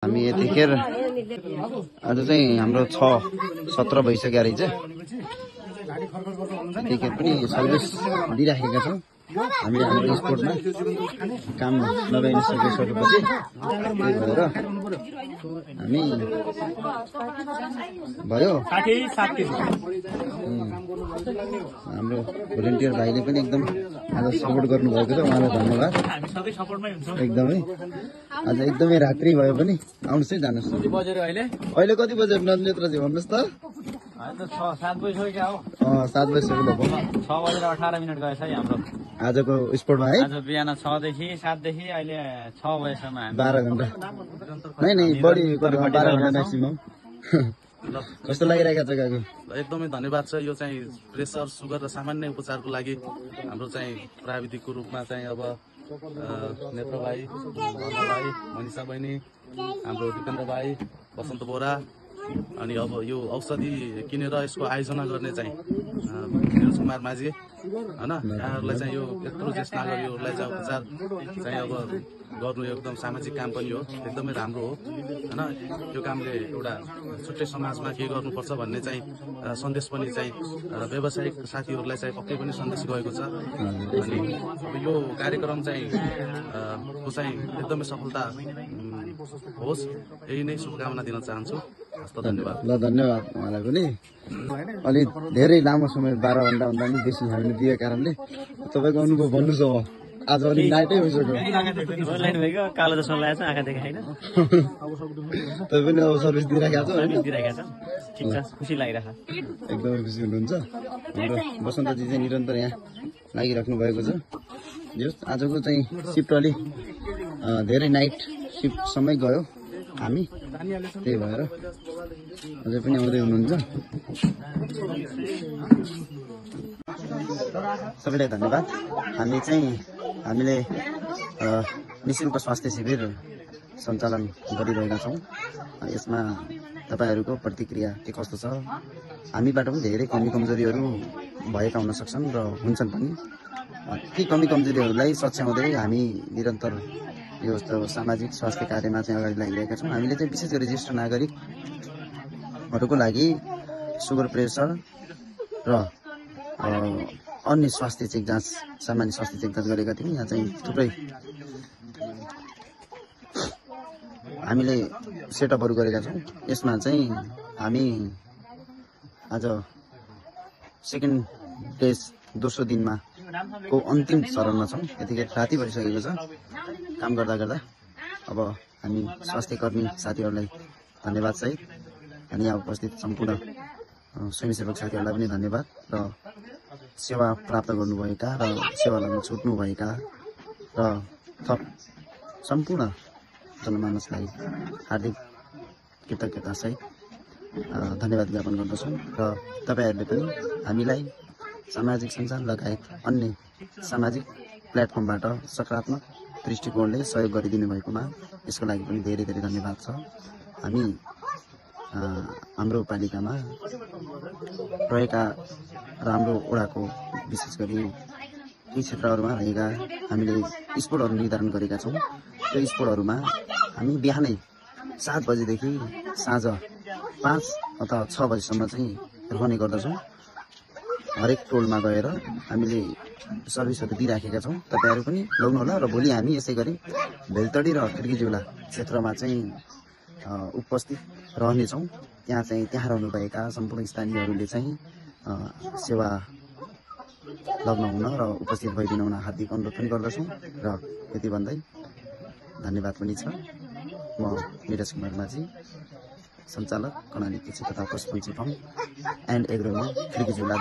हामी यतिखेर आज चाहिँ हाम्रो 6:17 भइसक्यो रहेछ। यतिखेर पनि सर्भिस दिइराखेका छौँ। हामीले हाम्रो स्पोर्टमा काम नभइ सकेपछि त्यही भएर हामी भयो हाम्रो भोलिन्टियर भाइले पनि एकदम आज सपोर्ट गर्नुभएको छ, उहाँलाई धन्यवाद। एकदमै आज एकदमै रात्रि भयो पनि आउनुहोस् है, जानुहोस्। अहिले कति बजे नरेन्द्रजी भन्नुहोस् त? 7 बजिसक्यो। 7 बजिसक्यो। 6:18 गएछ है हाम्रो आजको स्पोर्टमा है। आज बिहान 6 देखि 7 देखि अहिले 6 बजेसम्म 12 घण्टा नै बढी 12 घण्टा म्याक्सिमम। कस्तो लागिरहेको छ काकु? एकदमै धन्यवाद छ। यो चाहिँ प्रेसर, सुगर र सामान्य उपचारको लागि हाम्रो चाहिँ प्राविधिकको रूपमा चाहिँ अब नेत्र भाइ, मनिषा बहिनी, हाम्रो दिपेन्द्र भाइ, बसन्त बोरा, अनि अब यो औषधि किनेर यसको आयोजना गर्ने चाहिँ निरज कुमार माझी होइन, यहाँहरूलाई चाहिँ यो यत्रो ज्येष्ठ नागरिकहरूलाई चाहिँ उपचार चाहिँ अब गर्नु एकदम सामाजिक काम पनि हो, एकदमै राम्रो हो होइन। यो कामले एउटा छुट्टै समाजमा के गर्नुपर्छ भन्ने चाहिँ सन्देश पनि चाहिँ व्यावसायिक साथीहरूलाई चाहिँ पक्कै पनि सन्देश गएको छ। अनि अब यो कार्यक्रम चाहिँ एकदमै सफलता होस्, यही नै शुभकामना दिन चाहन्छु। धन्यवाद। ल धन्यवाद उहाँलाई पनि। अलि धेरै लामो समय 12 घण्टा भन्दा पनि बेसी हामीले दिएको कारणले तपाईँको अनुभव भन्नुहोस्। अब आज अलिक नाइटै भइसक्यो। कालो चस्मा लगाएको छ, आँखा देखाएन। तपाईँ पनि अब सर्भिस दिइराखेको छ? ठिक छ, खुसी लागिरहेको छ। एकदमै खुसी हुनुहुन्छ। हाम्रो बसन्तजी चाहिँ निरन्तर यहाँ लागिराख्नु भएको छ। यो आजको चाहिँ सिफ्ट अलि धेरै नाइट सिफ्टसम्मै गयो हामी, त्यही भएर अझै पनि आउँदै हुनुहुन्छ। सबैलाई धन्यवाद। हामीले निःशुल्क स्वास्थ्य शिविर सञ्चालन गरिरहेका छौँ। यसमा तपाईँहरूको प्रतिक्रिया के कस्तो छ? हामीबाट पनि धेरै कमी कमजोरीहरू भएका हुन सक्छन् र हुन्छन् पनि। ती कमी कमजोरीहरूलाई सच्याउँदै हामी निरन्तर यो सामाजिक स्वास्थ्य कार्यमा चाहिँ अगाडि लागिरहेका छौँ। हामीले चाहिँ विशेष गरी ज्येष्ठ नागरिकहरूको लागि सुगर, प्रेसर र अन्य स्वास्थ्य चेक जाँच, सामान्य स्वास्थ्य चेक जाँच गरेका थियौँ। यहाँ चाहिँ थुप्रै हामीले सेटअपहरू गरेका छौँ। यसमा चाहिँ हामी आज सेकेन्ड डेज दोस्रो दिनमा को अन्तिम चरणमा छौँ। यतिखेर राति भइसकेको छ काम गर्दा गर्दा। अब हामी स्वास्थ्य कर्मी साथीहरूलाई धन्यवाद सहित अनि यहाँ उपस्थित सम्पूर्ण स्वयंसेवक साथीहरूलाई पनि धन्यवाद र सेवा प्राप्त गर्नुभएका र सेवालाई छुट्नुभएका र थप सम्पूर्ण जनमानसलाई हार्दिक कृतज्ञता सहित धन्यवाद ज्ञापन गर्दछौँ। र तपाईँहरूले पनि हामीलाई सामाजिक सञ्जाल लगायत अन्य सामाजिक प्लेटफर्मबाट सकारात्मक दृष्टिकोणले सहयोग गरिदिनु भएकोमा यसको लागि पनि धेरै धेरै धन्यवाद छ। हामी हाम्रो पालिकामा रहेका र हाम्रो वडाको विशेष गरी यी क्षेत्रहरूमा रहेका हामीले स्पोर्टहरू निर्धारण गरेका छौँ। त्यो स्पोर्टहरूमा हामी बिहानै 7 बजेदेखि साँझ 5 अथवा 6 बजीसम्म चाहिँ रहने गर्दछौँ। हरेक टोलमा गएर हामीले सर्भिसहरू दिइराखेका छौँ। तपाईँहरू पनि ल्याउनुहोला। र भोलि हामी यसै गरी भेलतडी र खिड्कीझुला क्षेत्रमा चाहिँ उपस्थित रहनेछौँ। त्यहाँ रहनुभएका सम्पूर्ण स्थानीयहरूले चाहिँ सेवा लग्न हुन र उपस्थित भइदिन हुन हार्दिक अनुरोध पनि गर्दछौँ। र यति भन्दै धन्यवाद पनि छ। म निरज कुमार माझी, सञ्चालक कर्णाली कृषि तथा पशुपन्छी फार्म एन्ड एग्रोमी खिड्कीझुला।